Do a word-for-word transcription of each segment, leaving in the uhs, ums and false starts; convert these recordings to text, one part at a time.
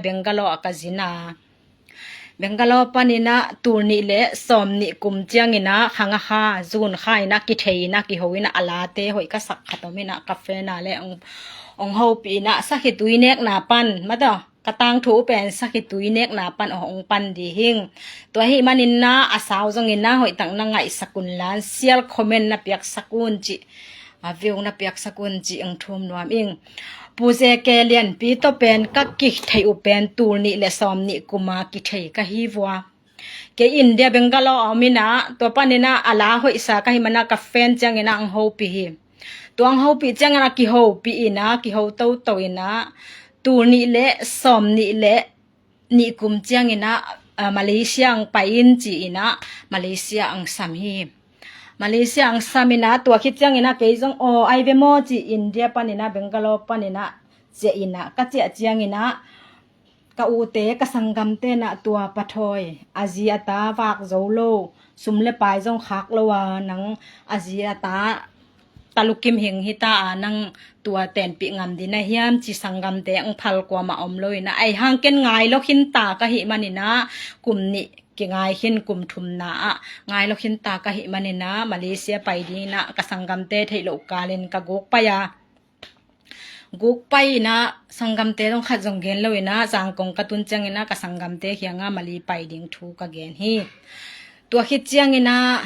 Bangalore ah ka zin a. Bangalore panin ah tul nih le sawm nih kum ciangin ah khang a kha, zun kha in ah kithei in ah kiho in ah a late hoih ka sak khat om in ah ka friend a le ong, ong hopih in ah sakhi tui nekna pan, mataw, ka tangthu uh pen sakhi tui nekna pan ong pan dih hing. Tua ahih manin ah a sau zongin ah hoihtak na ngaihsak un la, share, comment na piaksak un cih, a view na piaksak un cih ong thum nuam ing. Pu J K Lianpi tawh pen ka kithei uh pen tul nih le sawm nih kum a kithei ka hi vua. Kei India Bangalore a om in ah, tua panin ah a la hoihsa ka hih manin ah ka friend ciangin ah ong hopih hi. Tua ong hopih ciangin ah kihopih in ah, kiho toto in ah, tul nih le sawm nih le nih kum ciangin ah, ah, Malaysia ong pai in ci in ah, Malaysia ong sam hi. Malaysia ong sam in ah, tua khit ciangin ah kei zong, aw, ai ve maw ci, India panin ah, Bangalore panin ah ciah in ah, ka ciah ciangin ah, ka ute, ka sanggamte in ah tua pathawi, a zi a ta vak zo lo, sum le pai zong khak lo a, nang a zi a ta talukim hing hi ta a, nang tua tenpih ngam ding na hiam ci sanggamte ong phal kuamah om lo in ah, ahi hang ken ngai lo khin ta ka hih manin ah, kum nih kingai khin, kum thumna ah ngai lo khin ta ka hih manin ah, Malaysia pai ding in ah ka sanggamte theih loh kalin ka guk pai a. Guk pai in ah, sanggamte zong khat zong gen lo in ah, Zangkong ka tun ciangin ah ka sanggamte kiangah Mali pai ding thu ka gen hi. Tua khit ciangin ah,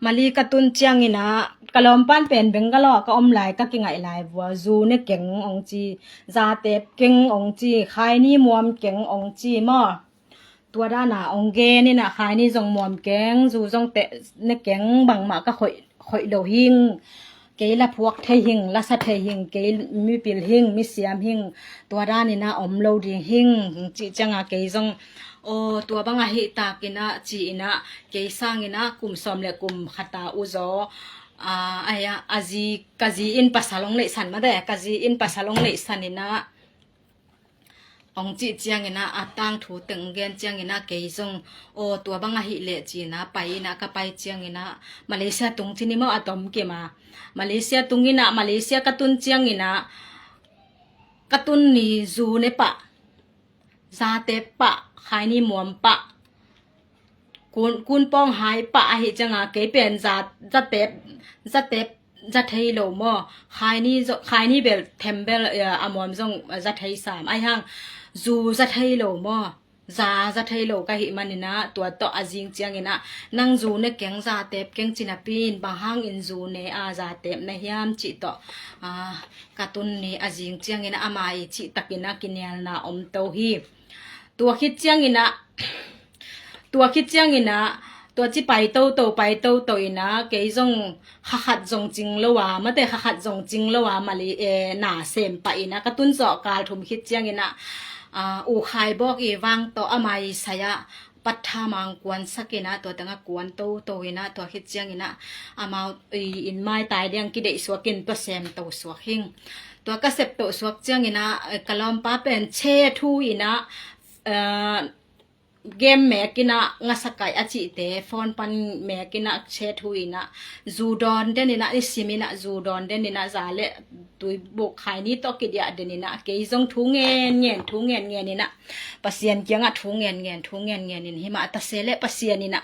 Mali ka tun ciangin ah, ka lawmpan pen Bangalore ka om lai, ka kingaih lai vua, zu ne keng ong ci, za tep keng ong ci, khaini muam keng ong ci maw. Tua dan a ong gen in ah, khaini zong muam keng, zu zong tep ne keng, bangmah ka khoih, khoih lo hing. Kei la phuak thei hing, la sa thei hing, kei mipil hing, misiam hing. Tua dan in ah om lo ding hing, cih ciang a kei zong, aw, tua bang ahih tak in ah ci in ah, kei sang in ah kum sawm le kum khat a uzaw, ah, ahi a, a zi, ka zi in pasal ong neihsan mate, ka zi in pasal ong neihsan in ah, ong cih ciangin ah, a tangthu teng gen ciangin ah, kei zong, aw, tua bang ahih leh ci in ah, pai in ah, ka pai ciangin ah, Malaysia tung ci ni maw, a tom kim a. Malaysia tung in ah, Malaysia ka tun ciangin ah, ka tun ni zu ne pah, za tep pah, khaini muam pah, kun, kun pawng hai pah ahih ciang a, kei pen za, za tep, za tep, za thei lo maw. Khaini zo-, khaini bel, them bel, eh, a muam zong za thei sam. Ahi hang, zu za thei lo maw. Za, za thei lo ka hih manin ah, tua tawh a zing ciangin ah, nang zu ne keng, za tep keng ci napi in, bang hangin zu ne a za tep na hiam cih tawh, ah, ka tun ni a zing ciangin ah, ama i cih takin ah kinialna om to hi. Tua khit ciangin ah, tua khit ciangin ah, tua ci pai toto, pai toto in ah, kei zong kha khat zong cing lo a, mate, kha khat zong cing lo a, Mali, eh, na sem pah in ah, ka tun zawh kal thum khit ciangin ah, ah, U Khai Bawk i vang tawh ama i sai ah, Patthamang kuansak in ah, tua tengah kuan toto in ah, tua khit ciangin ah, amau i in maitai diang kideih suak in, tua sem to suak hing. Tua ka sep to suak ciangin ah, eh, ka lawmpa pen che thu in ah, eh, game mek in ah, ngasa kaih a cihte, phone pan mek in ah, che thu in ah, zu dawn den in ah, i sim in ah, zu dawn den in ah, za le tui buk khaini tawh kidiah den in ah, kei zong thu ngen ngen, thu ngen ngen in ah, Pasian kiangah thu ngen ngen, thu ngen ngen in, himah ta se le Pasian in ah,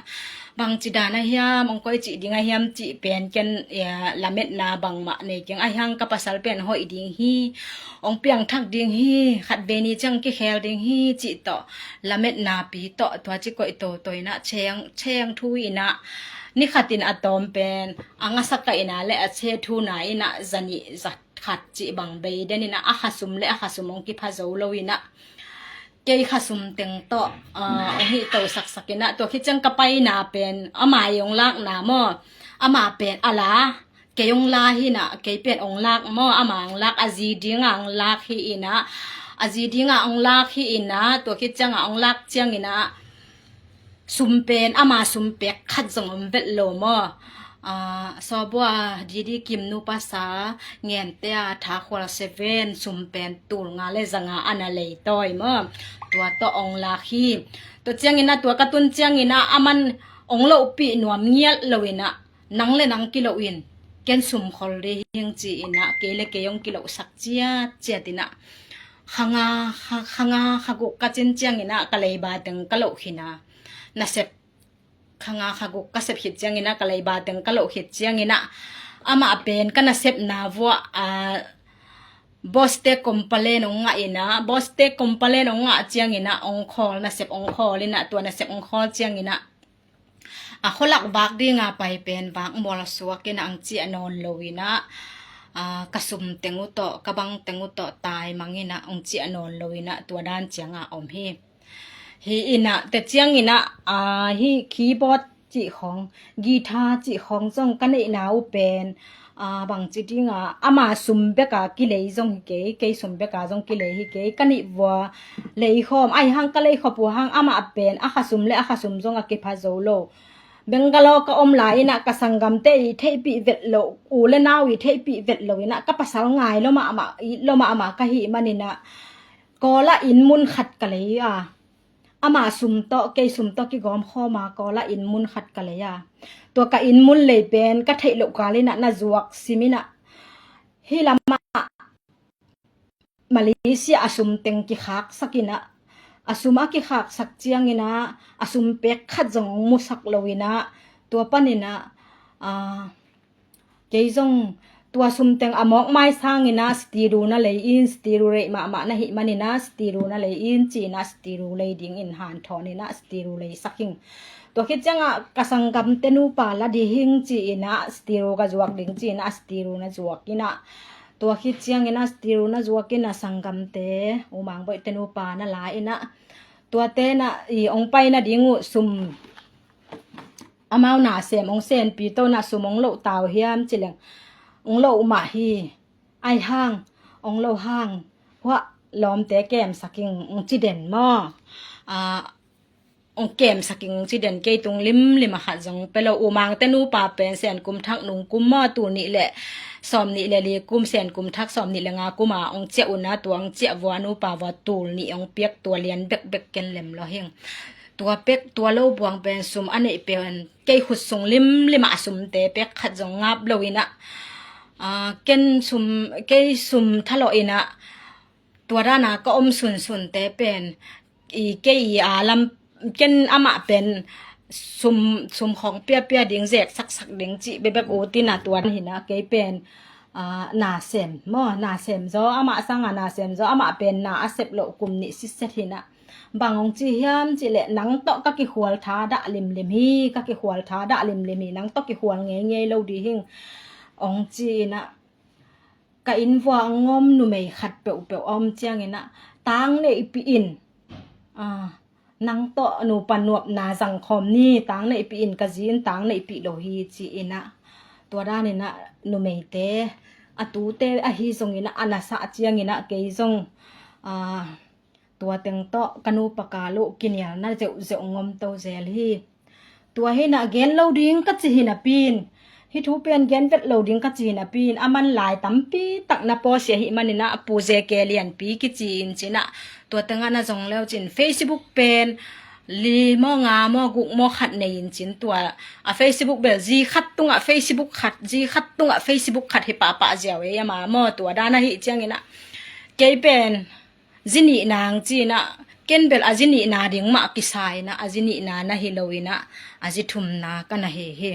bangci dan a hiam, ong koi cih ding a hiam cih pen ken, eh, lametna bangmah nei keng. Ahi hang ka pasal pen hoih ding hi, ong piangthak ding hi, khat vei ni ciang kikhel ding hi cih tawh, lametna pi tawh, tua ci koih toto in ah, cheng, cheng thu in ah, ni khat in a tawm pen, a ngasa kaihna le a che thuna in ah, za nih, za khat cih bang bei den in ah, a khasum le a khasum ong kipha zo lo in ah, kei khasum teng tawh, ah, ong hih to saksak in ah, tua khit ciang ka paina pen, ama i ong lakna maw, ama pen a la, kei ong la hi in ah, kei pen ong lak maw, ama ong lak, a zi ding a ong lak hi in ah, a zi ding a ong lak hi in ah, tua khit ciang a ong lak ciangin ah, sum pen, ama sum pek khat zong om vet lo maw. Ah, Sawbua, Didi Kim nupasa, Ngente a, Thakhual Seven, sum pen tul nga le za nga a na lei tawi maw. Tua tawh ong lak hi. Tua ciangin ah, tua ka tun ciangin ah, aman ong lohpih nuam ngiat lo in ah, nang le nang kilo in, ken sum khol ding hing ci in ah, kei le kei ong kilo sak ciat ciat in ah. kha nga, kha, kha nga, kha guk ka cin ciangin ah ka leiba teng ka loh khin a, nasep kha nga kha guk ka sep khit ciangin ah ka leiba teng ka loh khit ciangin ah amah pen ka nasepna vuah, a, boss te complain ong ngah in ah, boss te complain ong ngah ciangin ah ong khawl, nasep ong khawl in ah, tua nasep ong khawl ciangin ah a khualak vak dinga pai pen vak mual suak in ah ang ciah nawn lo in ah, a, ka sum teng uh tawh, ka bang teng uh tawh taimang in ah ang ciah nawn lo in ah tua dan cianga om hi. Hi in ah, te ciangin ah, a, hi keyboard cih khawng, guitar cih khawng zong ka neihna uh pen, a, bangci dinga, ama sum beka kilei zong hi kei, kei sum beka zong kilei hi kei, ka nih vua lei khawm, ahi hang ka lei khop uh hang amah pen, a kha sum le a kha sum zong a kipha zo lo. Bangalore ka om lai in ah ka sanggamte i theihpih vet lo, u le nau i theihpih vet lo in ah ka pasal ngai lo mahmah, it lo mahmah ka hih manin ah, Kawla inn mun khat ka lei a, ama sum tawh, kei sum tawh kigawm khawm a, Kawla inn mun khat ka lei a. Tua ka inn mun lei pen ka theih loh kal in ah na zuak sim in ah, hi lamah Malaysia a sum teng kikhaksak in ah, a sum a kikhaksak ciangin ah, a sum pek khat zong musak lo in ah, tua panin ah, a, kei zong tua sum teng a mawk mai sangin ah sitiru na lei in, sitiru reih mahmah na hih manin ah sitiru na lei in, ci-in ah sitiru lei dingin hanthawn in ah sitiru lei sak hing. Tua khit ciangah ka sanggamte nupa la ding hing ci-in ah sitiru ka zuak ding ci-in ah sitiru na zuak in ah, tua khit ciangin ah sitiru na zuak in ah sanggamte, U Mang Boih te nupa na la in ah, tuate na i ong pai nading uh sum, amau nasem ong senpi to na sum ong loh tau hiam ci leng, ong loh mah hi. Ahi hang ong loh hang, huah lawmte kemsak ing, ong ci den maw? A, ong kemsak ing, ong ci den, kei tung limlim a khat zong pe lo. U Mang te nupa pen Sen kum thak nung kum maw, tul nih le sawm nih le li kum, Sen kum thak sawm nih le nga kum a ong ciah un ah, tua ong ciah vua nupa vua tul nih ong piak, tua lian bekbek ken lem lo hing. Tua pek, tua lo buang pen sum a neih pen kei khut sung limlim ah a sumte pek khat zong ngap lo in ah, a, ken sum, kei sum thalawh in ah, tua dana ka om sunsunte pen i kei i a lam, ken amah pen sum, sum khawng piapia ding, zek saksak ding cih bebek ut in ah, tua dan hi in ah kei pen, a, nasem maw, nasem zaw, amah sanga nasem zaw, amah pen na a sep loh kum nih sitset hi in ah, bang ong ci hiam cih leh, nang tawh ka kikhual tha dah limlim hi, ka kikhual tha dah limlim hi, nang tawh kikhual ngeingei lo ding hing, ong ci in ah, ka inn vua ong om numei khat peuhpeuh a om ciangin ah, tang neihpih in, a, nang tawh nupa nuapna zang khawm ni, tang neihpih in, ka zi in tang neihpih lo hi ci in ah, tua dan in ah numeite, a tute ahi zongin ah, a nasa ciangin ah kei zong, a, tua teng tawh ka nupa kal uh kinialna zeuhzeuh ngom to zel hi. Tua hi in ah gen lo ding ka ci hi napi in, hih thu pen gen vet lo ding ka ci hi napi in, a man lai tampi tak na pawsia hi manin ah, Pu Ze Ke Lianpi kici in cin ah, tua tengah na zong leu cin Facebook pen li maw, nga maw, guk maw, khat nei in cin, tua a Facebook bel zi khat tungah Facebook khat, zi khat tungah Facebook khat hi pahpah ziau ei, ama maw, tua dan ahi ciangin ah kei pen zi nihna ang ci in ah, ken bel a zi nihna ding mah kisa in ah, a zi nihna na hi lo in ah, a zi thumna ka na hi hi.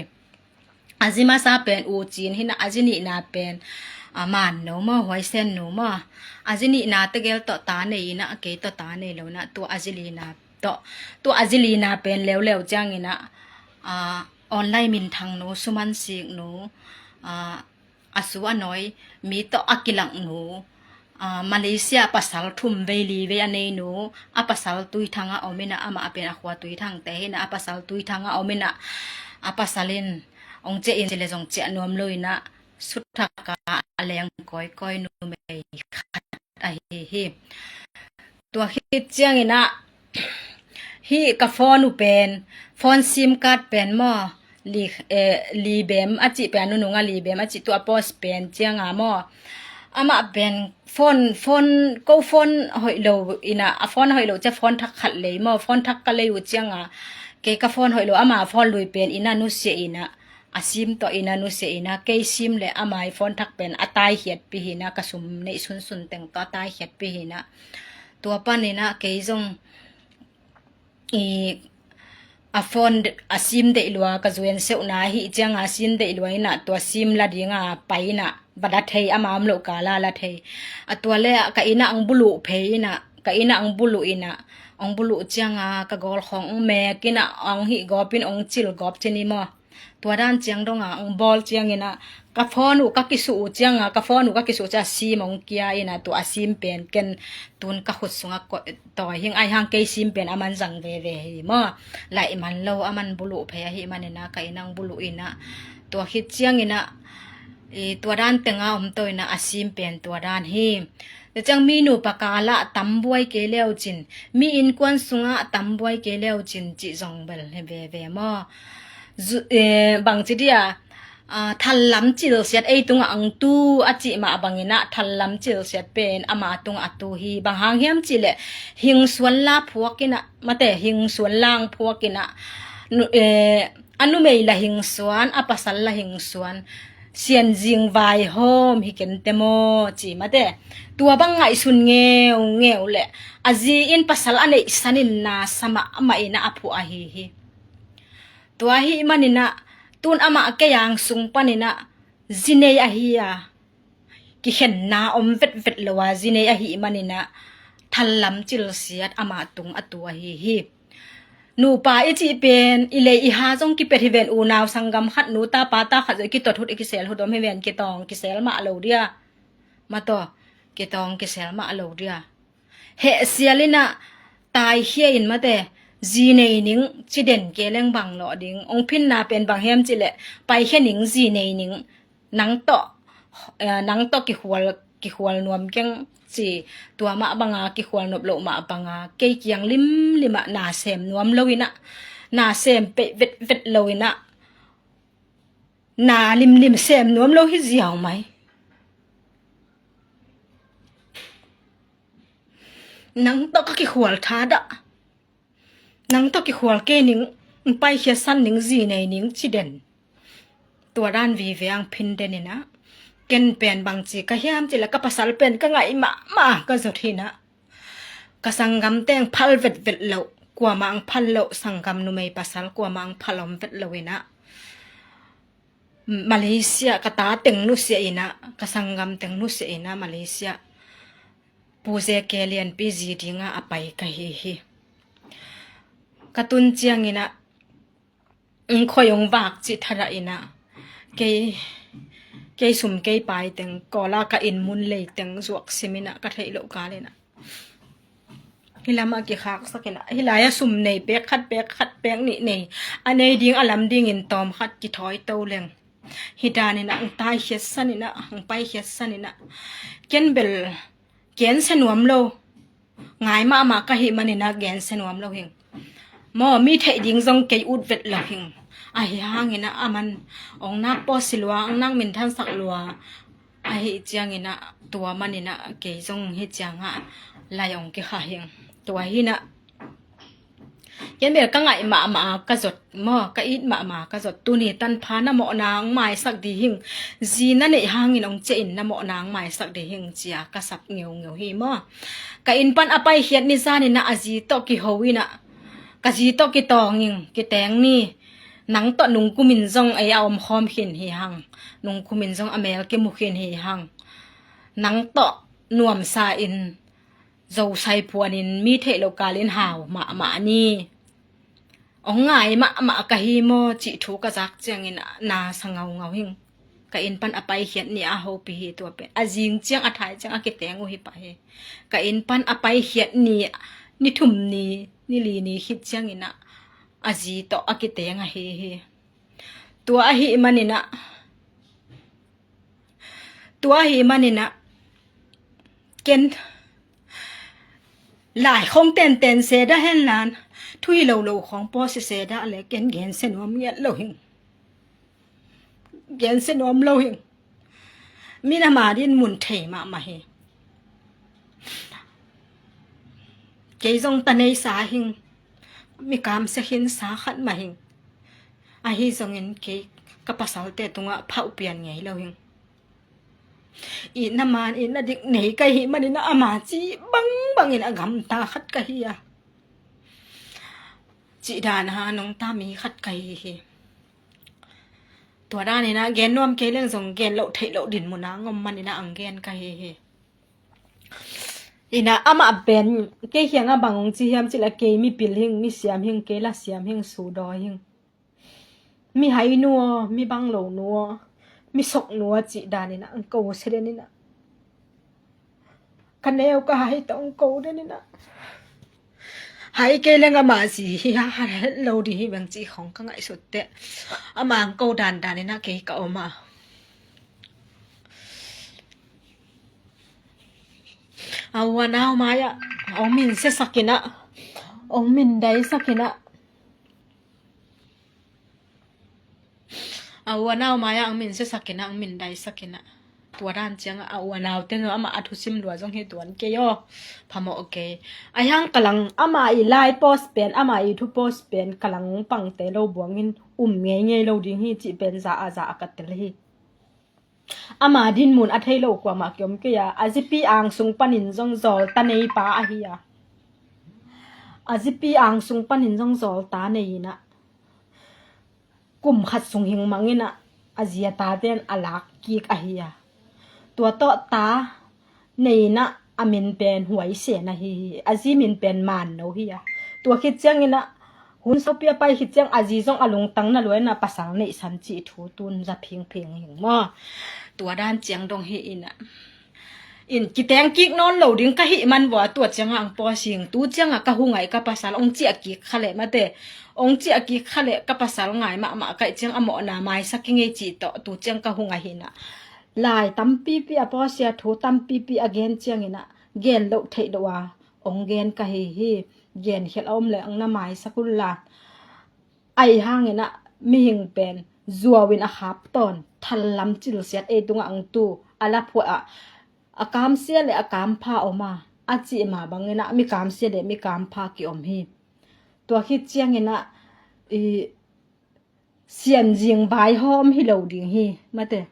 A zi masa pen U Cin hi in ah, a zi nihna pen, a, Man No maw, Huai Sen No maw, a zi nihna tegel tawh ta nei in ah, kei tawh ta nei lo in ah, tua a zi lina tawh, tua a zi lina pen leuleu ciangin ah, a, online minthang no, suman sik no, a, a su a nawi, mi tawh a kilak no, a, Malaysia pasal thum vei li vei a nei no, a pasal Tuithang ah om in ah, amah pen a khua Tuithang te hi in ah, a pasal Tuithang ah om in ah, a pasal in ong ciah in ci le zong ciah nuam lo in ah, suthak a leng kawikawi numei khat ahi hi. Tua khit ciangin ah, hih ka phone uh pen, phone sim card pen maw, li, eh, li bem a cih pen, a nunung a li bem a cih, tua post pen cianga maw, amah pen phone, phone, ko phone hoih lo in ah, a phone hoih lo ciang phone thak khat lei maw, phone thak ka lei uh cianga, kei ka phone hoih lo, ama phone lui pen in ah nusia in ah, a sim tawh ina nusia ina, kei sim le ama i phone thak pen a taikhiatpi hina, ka sum neih sunsun teng tawh a taikhiatpi hina. Tua pan ina kei zong i a phone a sim deih lua, ka zuan seuhna ahi cianga a sim deih lua ina, tua sim la dinga pai ina, ba la thei, ama om loh kala la thei. A tua le ka ina ang buluh phei ina, ka ina ang buluh ina, ang buluh cianga ka gawl khawng ang mek ina, ang hih gawp in ang cil gawp cin i maw. Tua dan ciang donga ang bawl ciang ina, ka phone uh ka kisuh uh cianga, ka phone uh ka kisuh cianga sim ang kia ina, tua a sim pen ken tun ka khut sunga tawi hing, aihang kei sim pen a man zang veve hi maw. Laih man lo, a man buluh phei ahi man ina, ka ina ang buluh ina, tua khit ciang ina, i tua dan tenga om to ina, a sim pen tua dan hi. Tua ciang mi nupa kala tam buai kei leu cin, mi innkuan sunga tam buai kei leu cin cih zong bel hi veve maw. Zu-, eh, bangci dia, ah, thallam cilsiat ei tunga ang tu a cih mah bang ina, thallam cilsiat pen ama tunga a tu hi. Bang hang hiam cih leh hingsuan la phuak ina, mate, hingsuan lang phuak ina, nu-, eh, a numei la hingsuan, a pasal la hingsuan, sianzing vaihawm hi kente maw ci, mate. Tua bang ngaihsun ngeungeu le a zi in pasal a neihsan in na sa mahmah ina a phuah ahi hi. Tua ahi man ina tun amah kei ang sung pan ina zi nei ahi a, kikhenna om vetvet lo a zi nei ahi man ina thallam cilsiat ama tung a tu ahi hi. Nupa i cih pen i lei i ha zong kipet hi ven, unau sanggam khat, nu ta pa ta khat zong i kitot hut, i kisel hut om hi ven, kitawng kisel mah lo dia. Mataw, kitawng kisel mah lo dia. Hehsial ina taikhia in, mate, zi nei ning ci den kei leng bang lawh ding. Ong phinna pen bang hiam cih leh paikhia ning, zi nei ning. Nang tawh, eh, nang tawh kikhual, kikhual nuam keng ci, tua mah banga kikhual nop loh mah banga kei kiang limlim ah na sem nuam lo ina, na sem peih vetvet lo ina, na limlim sem nuam lo hi ziau mai. Nang tawh ka kikhual thadah. Nang tawh kikhual kei ning, paikhiatsan ning, zi nei ning ci den. Tua dan vive ang phin den ina. Ken pen bangci ka hiam cih leh ka pasal pen ka ngaih mahmah ka zot hi ina. Ka sanggam teng phal vetvet lo, kuamah ang phal lo, sanggam numei pasal kuamah ang phal om vet lo ina. Malaysia ka ta teng nusia ina, ka sanggam teng nusia ina Malaysia. Pu Zeke Lianpi zi dinga a pai ka hi hi. Ka tun ciang ina, ong khoi ong vak cih thadah ina, kei, kei sum kei pai teng, kawla ka inn mun lei teng zuak sim ina, ka theih loh kal ina. Hi lamah kikhaksak ina, hi lai-ah sum nei pek khat, pek khat, pek nih nei, a nei ding a lam dingin tawm khat kithawi to leng. Hi dan ina ang taikhiatsan ina, ang paikhiatsan ina. Ken bel gensia nuam lo. Ngai mahmah ka hih man ina gensia nuam lo hing. Maw, mi theih ding zong kei ut vet lo hing. Ahi hang ina a man ong nak pawsi lua, ong nak minthansak lua. Ahi ciang ina tua man ina kei zong hi cianga lai ong kikha hing. Tua hi ina ken bel ka ngaih mahmah ka zot maw, ka it mahmah ka zot. Tuni tanpha na mawhna ang maisak di hing. Zi na neih hangin ong ciah in na mawhna ang maisak di hing cia ka sap ngeungeu hi maw. Ka inn pan a paikhiat ni zan ina a zi tawh kiho ina, ka zi tawh kitawng ing, kiteng ni. Nang tawh nungkumin zong ei a omkhawm khin hi hang. Nungkumin zong a mel kimu khin hi hang. Nang tawh nuamsa in, zosai puanin mi theih loh kalin hau mahmah ni. Ong ngai mahmah ka hi maw cih thu ka zak ciangin na sa ngaungau hing. Ka inn pan a paikhiat ni a hopih hi tua pen. A zing ciang, a thai ciang a kiteng uh hi pah hi. Ka inn pan a paikhiat ni, ni thum ni, ni li ni khit ciangin a, a zi tawh a kiteng ahi hi. Tua ahi man ina, tua ahi man ina, ken lai khawng tenten seda hen lan, thu hi lo lo khawng pawsi seda le ken gensia nuam ngiat lo hing. Gensia nuam lo hing. Min ama din mun thei mahmah hi. Kei zong ta nei sa hing. Mi kamsia khin sa khat mah hing. Ahi zongin kei Ka pasalte tungah phauh pian ngei lo hing. Itna man, itna dik nei ka hih manin ah ama cih bangbangin a gamta khat ka hi a. Cih dan a nungta mi khat ka hi hi. Tua danin ah gen nuam kei leng zong gen loh theih loh dinmun ah ngom manin ah ang gen ka hi hi. Ina amah pen kei kiangah bang hong ci hiam cih leh kei mipil hing, misiam hing, kei lasiam hing, sudaw hing. Mihai nu aw, mibang lo nu aw, misok nu aw cih danin ah ang ko sia den ina. Ka neu ka hai tawh ang ko den ina. Hai kei leng amah zi hi a, a het lo ding hi bang cih khong ka ngaihsut teh. Amah ang ko dandan ina kei ka om a. A u a nau mai-ah hong min siasak ina, hong min daisak ina. A u a nau mai-ah hong min siasak ina, hong min daisak ina. Tua dan ciangah a u a naute zong amah a thusim lua zong hi tuan kei aw. Phamawh kei. Ahi hang ka lang amah i lai post pen, amah i thu post pen ka lang pangte lo buangin um ngeingei lo ding hi cih pen za a za a ka tel hi. Ama dinmun a thei lo kuamah kiom kei a, a zipi ang sung panin zong zawlta nei pa ahi a. A zipi ang sung panin zong zawlta nei ina, kum khat sung hing mang ina, a zi a taten a lak kik ahi a. Tua tawh ta nei ina a min pen Huaisen ahi hi. A zi min pen Manno hi a. Tua khit ciang ina hun saupi a pai khit ciang a zi zong a lungtang na lua ina pasal neihsan cih thu tun za phingphing hing maw. Tua dan ciang dong hi ina. In kiteng kik nawn lo ding ka hih man vua tua ciangah ang paw sing tu ciangah ka hu ngai ka pasal ong ciah kik kha leh mate. Ong ciah kik kha leh ka pasal ngai mahmah kaih ciang a mawhna maisak hi ngei cih tawh tu ciang ka hu ngai hi ina. Lai tampipi a pawsia thu tampipi a gen ciangin ah gen loh theih loh a ong gen ka hi hi. Gen khial a om le ang na maisak un la. Ahi hangin ah mihing pen zuau in a khap tawn, thallam cilsiat ei tungah ang tu a la phuah ah a kamsia le a kampha om a, a cih ma bangin ah mi kamsia le mi kampha kiom hi. Tua khit ciangin ah i sianzing vaihawm hi lo ding hi. Mate,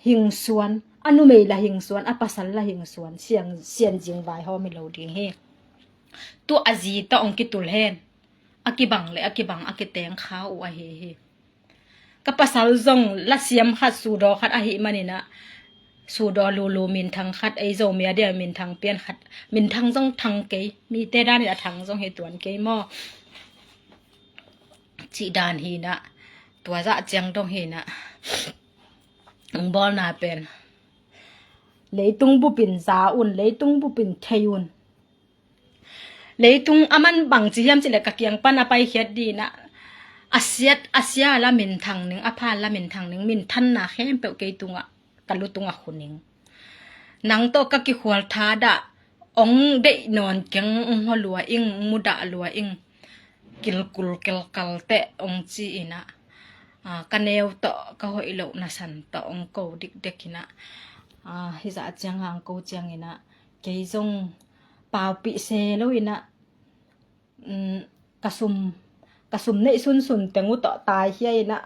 hingsuan, a numei la hingsuan, a pasal la hingsuan, sian, sianzing vaihawm hi lo ding hi. Tu a zi tawh ong kitul hen. A kibang le a kibang a kiteng kha uh ahi hi. Ka pasal zong lasiam khat, sudaw khat ahih manin ah sudaw lulu minthang khat, ei Zomi a dia minthang pian khat, minthang zong thang kei, mite danin a thang zong hi tuan kei maw. Cih dan hi ina, tua zah ciang dong hi ina. Ang bawlna pen leitung bupin za un, leitung bupin thei un. Leitung a man bang ci hiam cih leh ka kiang pan a paikhiat ding ina, a siat a sia la minthang ning, a pha la minthang ning, minthanna khempeuh kei tungah, ka lu tungah khu ning. Nang tawh ka kikhual thadah, ong deih nawn keng, ong hua lua ing, ong mudah lua ing, kilkul kilkal teh ong ci ina, a, ka neu tawh ka hoih lohna san tawh ong ko dikdek ina, a, hizah ciang hang ko ciang ina kei zong paupih se lo ina, um, ka sum, ka sum neih sunsun teng uh tawh taikhia ina,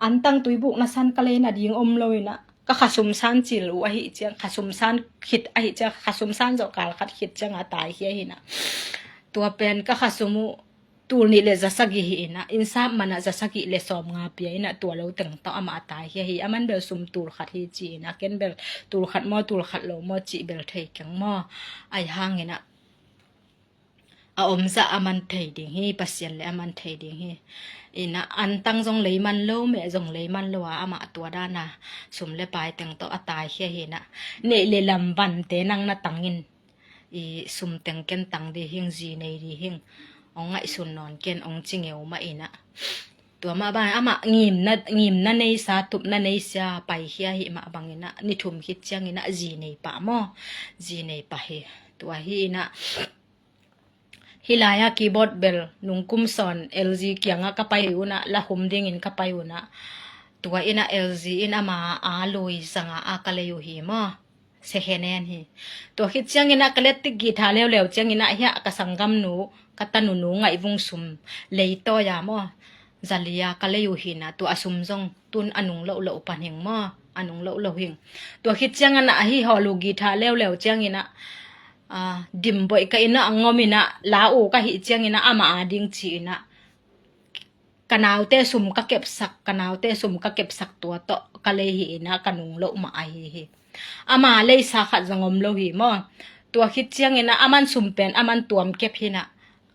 antang tuibukna san ka lei nading om lo ina, ka khasum san cil uh ahi ciang, khasum san khit ahi ciang, khasum san zawh kal khat khit ciang a taikhia hi ina. Tua pen ka khasum uh tul nih le za sagih hi ina, innsap man ah za sagih le sawmnga pia ina, tua lo teng tawh amah a taikhia hi. A man bel sum tul khat hi ci ina, ken bel tul khat maw, tul khat lo maw cih bel thei keng maw. Ahi hangin ah a omzah a man thei ding hi, Pasian le a man thei ding hi. Ina antang zong lei man lo, meh zong lei man lo a, amah tua dana sum le pai teng tawh a taikhia hi ina. Neih le lam vante nang na tangin, i sum teng ken tang ding hing, zi nei ding hing, ong ngaihsun nawn ken ong ci ngeu mah ina. Tua mah bang amah ngimna, ngimna neisa, tupna neisa paikhia hi mah bang ina, ni thum khit ciang ina zi nei pah maw, zi nei pah hi. Tua hi ina, hih lai-ah keyboard bel nungkum sawn L G kiangah ka pai un ah, la hum dingin ka pai un ah, tua ina L G in ama a lui zanga a ka lei uh hi maw. Second hand hi. Tua khit ciang ina ka let tik guitar leuleu ciang ina hiah ka sanggamnu, ka tanunu ngaihvung sum lei tawi a maw. Za li-a ka lei uh hi-in ah, tua a sum zong tun a nung loh loh pan hing maw, a nung loh loh hing. Tua khit ciangin ah ahi hawl uh githa leuleu ciangin ah, ah, dim boih ka inn ah a ngom in ah, la uh ka hih ciangin ah amah a ding ci-in ah, ka naute sum ka kepsak, ka naute sum ka kepsak tua tawh ka lei hi-in ah ka nung loh mah ahi hi. Ama leisa khat zong om lo hi maw. Tua khit ciangin ah aman sum pen aman tuam kep hi-in ah,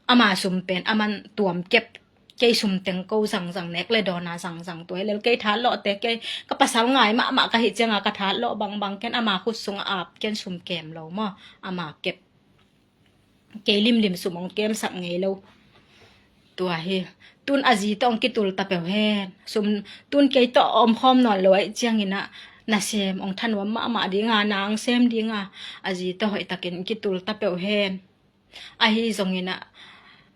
ama sum pen aman tuam kep. Kei sum teng ko zangzang, nek le dawn a zangzang, tua hi lel kei thalawhte, kei ka pasal ngai mahmah ka hih ciangin ka thalawh bangbang, ken ama khut sungah ap, ken sum kem lo maw, ama kep. Kei limlim sum hong kemsak ngei lo. Tua hi. Tun a zi tawh hong kitul ta peuh hen. Sum, tun kei tawh a omkhawm nawn lo ahih ciangin ah, nasem hong thanuam mahmah ding a, na hong sem ding a, a zi tawh hoihtakin kitul ta peuh hen. Ahi zongin ah,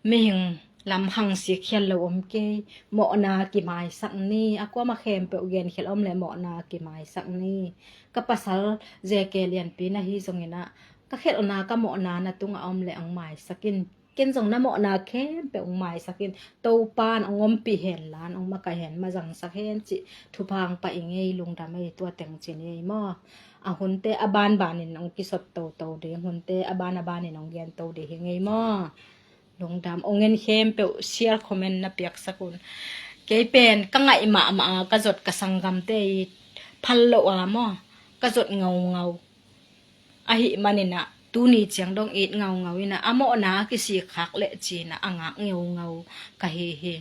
mihing lam khang sik khial lo om kei, mawhna kimaisak ni, a kuamah khempeuh genkhelh om leh mawhna kimaisak ni. Ka pasal zeke lianpi na hi zongin ah, ka khelhna ka mawhna na tungah om leh hong maisak in. Ken zong na mawhna khempeuh hong maisak in. Topa'n hong ompih hen la, hong makaih hen, mazangsak hen cih thupha hong pia ing ei, lungdam ei, tua teng ci ni ei maw. A hunte a banbanin hong kisot toto ding, hunte a ban a banin hong gen to ding hi ei maw. Lungdam, hong en khempeuh share, comment na piaksak un. Kei pen ka ngaih mahmah a, ka zot ka sanggamte it phal loh a maw, ka zot ngaungau. Ahih manin ah, tuni ciang dong it ngaungau in ah, a mawhna a kisik khak leh ci-in ah, a ngak ngaungau ka hi hi.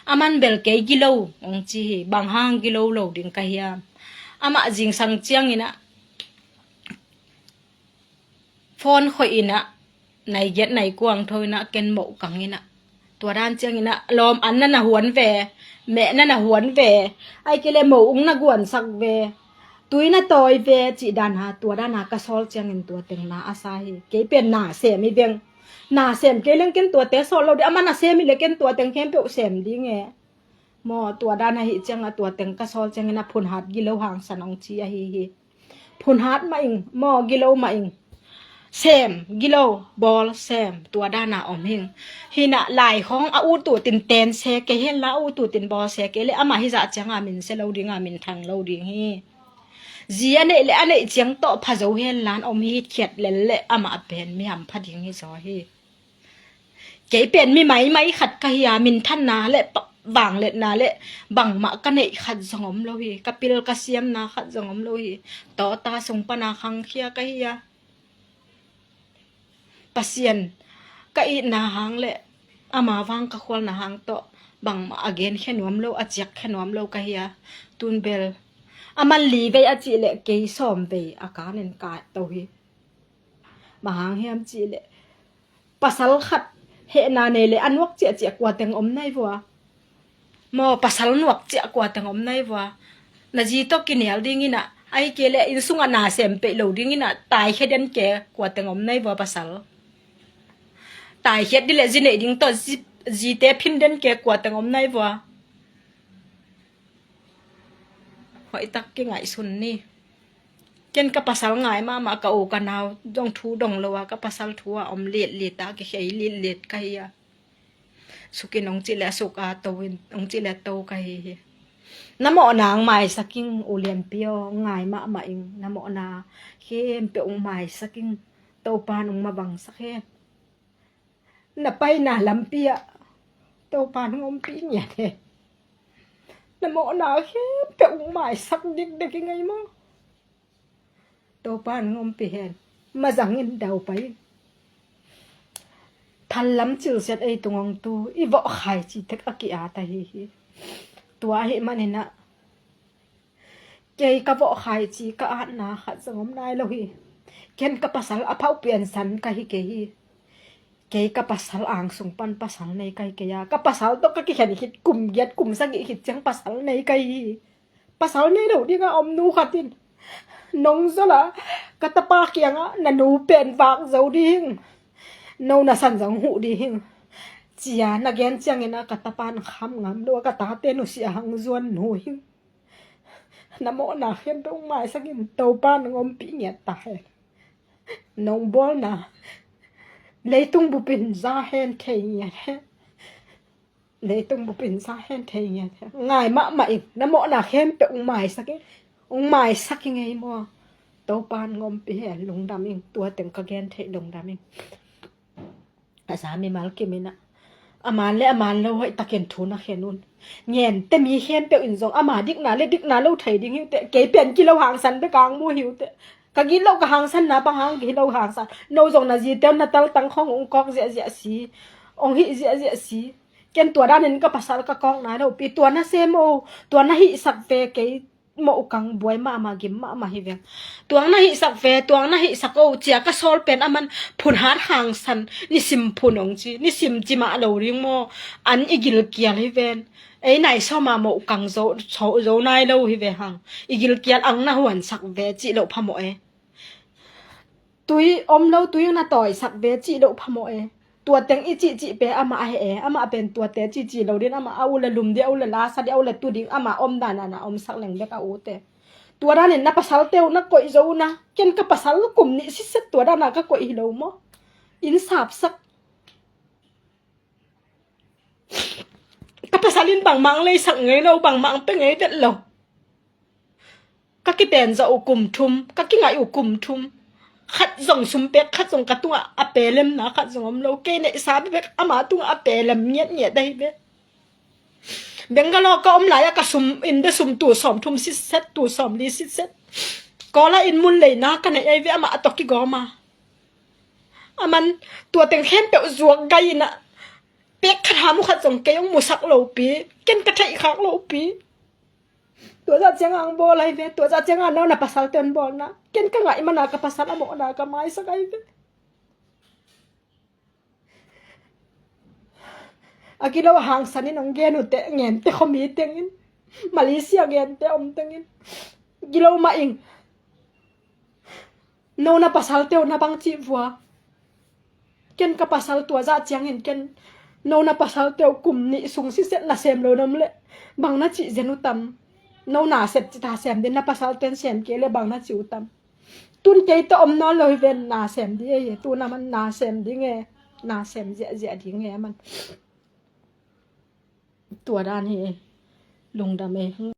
Aman bel kei gilo hong ci hi, bang hang gilo lo ding ka hiam. Amah zingsang ciangin ah, phone khoih in ah, nai giat nai kua hong tho in ah, ken moh kang in ah. Tua dan ciangin ah, lawm an na na huan ve, meh na na huan ve, ahih kei leh moh ung na guansak ve, tui na tawi ve, cih dan a, tua dan a ka sawl ciangin tua teng na a sa hi. Kei pen na sem hi veng. Na sem kei leng ken tuate sawl lo ding, aman a sem hi leh ken tua teng khempeuh sem ding e. Maw, tua dan ahih ciangin ah tua teng ka sawl ciangin ah phunhat gilo hangsan hong ci ahi hi. Phunhat mah ing, maw, gilo mah ing. Sem, gilo, bawl, sem, tua dan a om hing. Hi-in ah lai khawng a ut utin ten se kei hen la, a ut utin bawl se kei leh amah hizah ciang a min se lo ding a, min thang lo ding hi. Zi a neih leh a neih ciang tawh pha zo hen la, om hitkhiat lel leh amah pen mi hampha ding hi zaw hi. Kei pen mi maimai khat ka hi a, minthanna leh pa-, vangliatna leh bangmah ka neih khat zong om lo hi. Ka pil ka siamna khat zong om lo hi. Tawta sung pan a khangkhia ka hi a, Pasian ka itna hang leh ama vang ka khualna hang tawh bangmah a genkhia nuam lo, a ciakkhia nuam lo ka hi a, tun bel aman li vei a cih leh kei sawm vei a kanin ka to hi. Bang hang hiam cih leh pasal khat hehna nei leh a nuak ciahciah kua teng om nai vua. Maw, pasal nuak ciah kua teng om nai vua. Na zi tawh kinial ding in ah, ahih kei leh inn sungah na sem peih lo ding in ah, taikhia den ke kua teng om nai vua pasal. Taikhiat ding leh zi neih ding tawh zi, zite phin den ke kua teng om nai vua. Hoihtak kingaihsun ni. Ken ka pasal ngai mahmah, ka u ka nau dong thu dong lo a, ka pasal thu a om litlit a, kikhei litlit ka hi a. Suk in hong cih leh a suk a, to in hong cih leh a to ka hi hi. Na mawhna hong maisak ing, u lianpi aw, ngai mahmah ing, na mawhna khempeuh hong maisak ing, Topa'n hong mavangsak hen. Na paina lampi ah Topa'n hong ompih ngiat hen. Na mawhna khempeuh hong maisak dikdik ing ei maw. Topa'n hong ompih hen. Mazang in, daupai in. Thallam cilsiat ei tung hong tu, i vawh khaici tek a ki-at ahi hi. Tua ahih manin ah, kei ka vawh khaici ka atna khat zong om nai lo hi. Ken ka pasal a phauh piansan ka hi kei hi. Kei ka pasal angsung pan pasal nei ka hi kei a, ka pasal tawh ka kikhen khit kum giat kum sagih khit ciang pasal nei ka hi hi. Pasal nei lo ding a om nu khat in, nong zol a, ka tapa kiangah, na nu pen vak zo ding, no na san zong huh ding, ci-a na gen ciangin ah, ka tapa'n kham ngam lo a, ka tate nusia hang zuan nu hi. Na mawhna khempeuh hong maisak in, Topa'n hong ompih ngiat ta hen. Nong bawlna leitung bup in za hen thei ngiat hen. Leitung bupin sa hen thei nge. Ngai mahmah ing, na mawhna khempeuh ung maisak ing. Ung maisak ing ei maw. Topan ngompi hen, lungdam ing, tua teng ka gen theih, lungdam ing. A za mimal kimin ah, a man le a man lo hoih takin thu na khen un. Ngente mi khempeuh in zong ama dikna le dikna lo thei ding hi uh teh. Kei pen kilo hangsan bek ang mu hi uh teh. Ka gilo ka hangsan na bang hang kilo hangsan. No zong na zite un na taltang khong ung kawk ziahziah si, ong hih ziahziah si. Ken tua danin ka pasal ka kawk nai lo pi. Tua na sem o, tua na hihsak ve kei. Mawh kang buai mahmah, gim mahmah hi veng. Tuang na hihsak ve, tuang na hihsak o, cia ka sawl pen a man phun hat hangsan, nisim phun ong ci, nisim ci mah lo ding maw. An i gilkial hi ven. Ei nai sawma mawh kang zo, zo, zo nai lo hi ve hang. I gilkial ang na huansak ve cih loh phamawh e. Tui om lo, tui na tawisak ve cih loh phamawh e. Tua teng i cihcih pe amah a he e. Amah pen tuate cihcih lo din, amah a ula lum ding, a ula lasa ding, a ula tu ding, amah om dana na omsak leng bek a ute. Tua danin na pasal teu na koih zo na. Ken ka pasal kum nih sitset tua dana ka koih hi lo maw. In sapsak. Ka pasal in bangmah ang leisak ngei lo, bangmah ang pe ngei det lo. Ka kipen zawh uh kum thum, ka kingaih uh kum thum. Khat zong sum pek, khat zong ka tungah a pelemna khat zong om lo. Kei neihsa bebek ama tungah a pelem ngiatngiat ahi ve. Bangalore ka om lai-ah ka sum, inn bia sum tul sawm thum sitset, tul sawm li sitset. Kawla inn mun leina ka neih ahi ve, amah a tawh kigawm a. A man tua teng khempeuh zuak gai in ah, pek khat ham uh khat zong kei hong musak lo pi, ken ka theih khak lo pi. Tua zah ciang ang bawl ahi ve, tua zah ciang a no na pasal ten bawlna. Ken ka ngaih mana ka pasal a mawhna ka maisak ahi ve. A kilo a hangsan in hong gen uh teh, ngente khuami tengin, Malaysia ngente om tengin. Kilo mah ing. No na pasal teu na bang cih vua. Ken ka pasal tua zah ciangin ken no na pasal teu kum nih sung sitset na sem lo na om leh bang na cih zen uh tam. No na sep cih ta sem din, na pasal ten sem kei leh bang na cih uh tam. Tun kei tawh om nawn lo hi ven, na sem ding e, tun a man na sem ding e, na sem ziahziah ding e a man. Tua dan hi e, lungdam e.